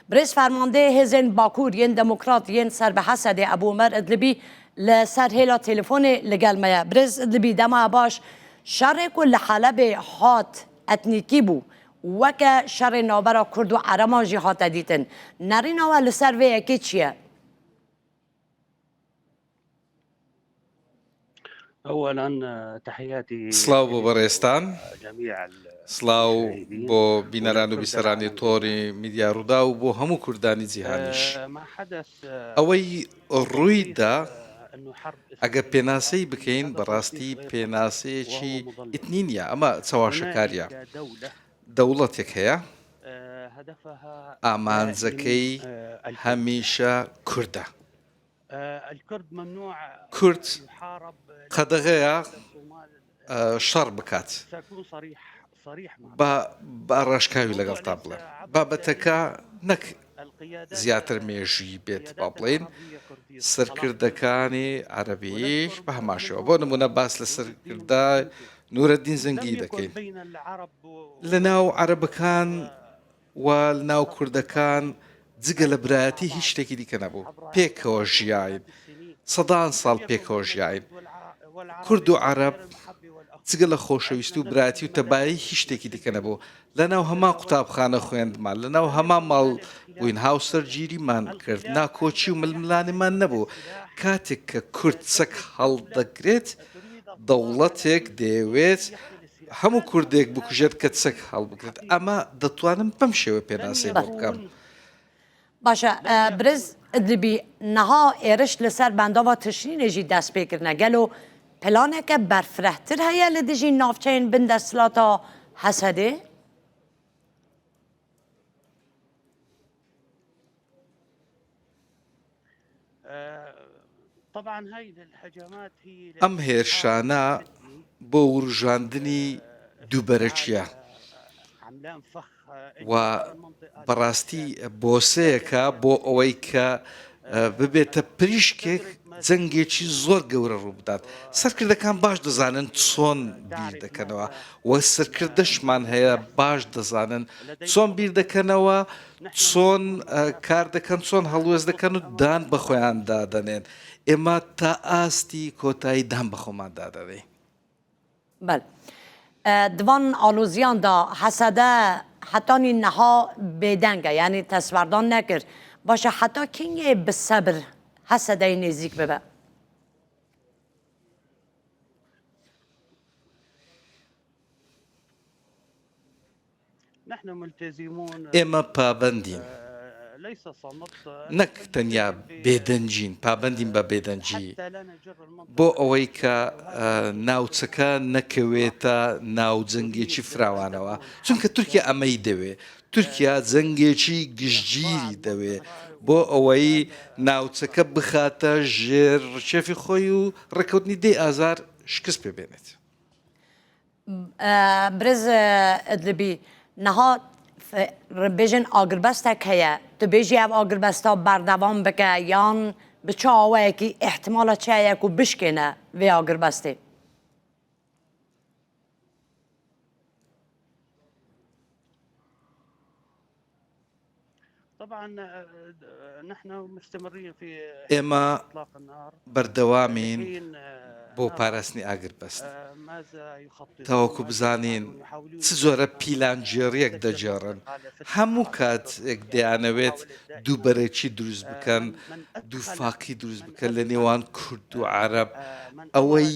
Birêz Fermandeyê Hêzên Bakur yên Demokrat yên ser bi Hesedê Ebû Umer Idlibî li ser hêla telefonê li gel me ye. Birêz Idlibî dema baş şerê ku li Helebê hat etnîkî bû weke şerê navbera Kurd û Ereban jî hate dîtin. Nerîna we li ser vê yekê çi ye? سڵاو بۆ بەڕێزتان، سڵاو بۆ بینەران و بیسەرانی تۆڕی میدیا ڕووداو و بۆ هەموو کوردانی جیهانیش. ئەوەی ڕووی دا ئەگەر پێناسەی بکەین بەڕاستی پێناسەیەکی ئیتنی نییە، ئەمە چەواشەکارییە. دەوڵەتێک هەیە ئامانجەکەی هەمیشە کوردە. کورد قەدەغەیە شەڕ بکات. با بە ڕاشکاوی لەگەڵتان بڵێم بابەتەکە نەک زیاتر مێژووی بێت با بڵێین سەرکردەکانی عەرەبیش بە هەمان شێوە بۆ نمونە باس لە سەرکردە نورەدین زەنگی دەکەین لە ناو عەرەبەکان و لەناو کوردەکان جگە لە برایەتی هیچ شتێکی دیکە نەبوو. پێکەوە ژیاین. سەدان ساڵ پێکەوە ژیاین. کورد و عەرەب جگە لە خۆشەویستی و برایەتی و تەبایی هیچ شتێکی دیکە نەبوو. لەناو هەمان قوتابخانە خوێندمان، لەناو هەمان ماڵ بووین، هاوسەرگیریمان کرد، ناکۆکی و ململانێمان نەبوو. کاتێک کە کورد چەک هەڵدەگرێت، دەوڵەتێک دەیەوێت هەموو کوردێک بکوژێت کە چەک هەڵبگرێت ئەمە دەتوانم بەم شێوە پێناسەی بۆ بکەم. باشە برز ئدلبی نها ئێرش لەسەر بەنداوا تشرینێ ژی دەست پێ کردنە گەلۆ پلانێکە بەرفرەهتر هەیە لە دژی ناوچەیên بن دەسەڵاتا هەسەدێ؟ ئەم هێرشانە بۆ وروژاندنی دووبەرەکییە و بەڕاستی بۆسەیەکە بۆ ئەوەی کە ببێتە پریشکێک جەنگێکی زۆر گەورە ڕووبدات سەرکردەکان باش دەزانن چۆن بیر دەکەنەوە و سەرکردەشمان هەیە باش دەزانن چۆن بیر دەکەنەوە چۆن کار دەکەن، چۆن هەڵوێست دەکەن و دان بە خۆیاندا دەنێن. ئێمە تا ئاستی کۆتایی دان بە خۆماندا دەنێین. بەل. Di van aloziyan de Hesede hetanî niha bêdeng e yanî destwerdan nekir. Baş e heta kîngê bi sebir Hesedeyê nêzîk bibe? ئێمە پابەندین نەک تەنیا بێدەنگین، پابەندین بە بێدەنگی بۆ ئەوەی کە ناوچەکە نەکەوێتە ناو جەنگێکی فراوانەوە، چونکە تورکیا ئەمەی دەوێ، تورکیا جەنگێکی گشتگیری دەوێ بۆ ئەوەی ناوچەکە بخاتە ژێر ڕکێفی خۆی و ڕێککەوتنی دەی ئازار شکست پێ بێنێت. برێز ئیدلبی نها بێژن ئاگربەستێک هەیە تو بێژی ئەو ئاگربەستا بەردەوام بکە یان bi çi awayekî îhtimala çi heye ku bişkêne vê agirbestê؟ ئێمە بەردەوامین بۆ پاراستنی ئاگربەست تاوەکو بزانین چ جۆرە پیلانگێڕییەک دەگێڕن، هەموو کاتێک دەیانەوێت دووبەرەکی دروست بکەن، دووفاقی دروست بکەن لە نێوان کورد و عەرەب، ئەوەی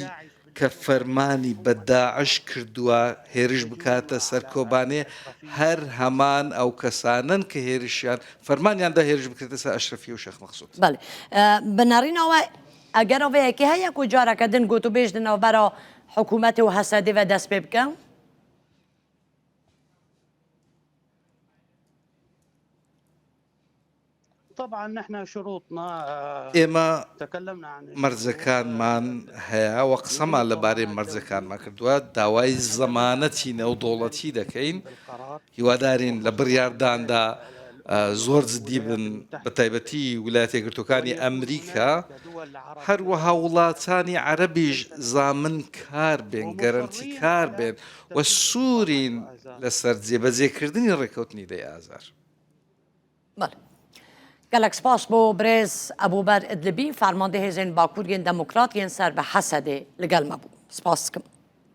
کە فەرمانی بە داعش کردووە هێرش بکاتە سەر کۆبانێ، هەر هەمان ئەو کەسانەن کە هێرشیان فەرمانیان دا هێرش بکرێتە سەر ئەشرەفیە و شێخ مەقسود. بەڵێ bi nerîna we egera vê yekê heye ku careke din gotûbêj di navbera hikûmetê û HSD ve dest pê bike? ئێمە مەرجەکانمان هەیە و قسەمان لەبارەی مەرجەکانمان کردووە، داوای زەمانەتی نێودەوڵەتی دەکەین، هیوادارین لە بڕیارداندا زۆر جدی بن، بەتایبەتی ویلایەتە یەکگرتووەکانی ئەمریکا، هەروەها وڵاتانی عەرەبیش زامنکار بێن، گەرەنتیکار بێن و سوورین لەسەر جێبەجێکردنی ڕێککەوتنی دەی ئازار. بەڵێ. Gelek spas bo birêz Ebûber Idlibî, fermandê hêzên Bakur yên Demokrat yên ser bi Hesedê li gel me bû. Spas dikim.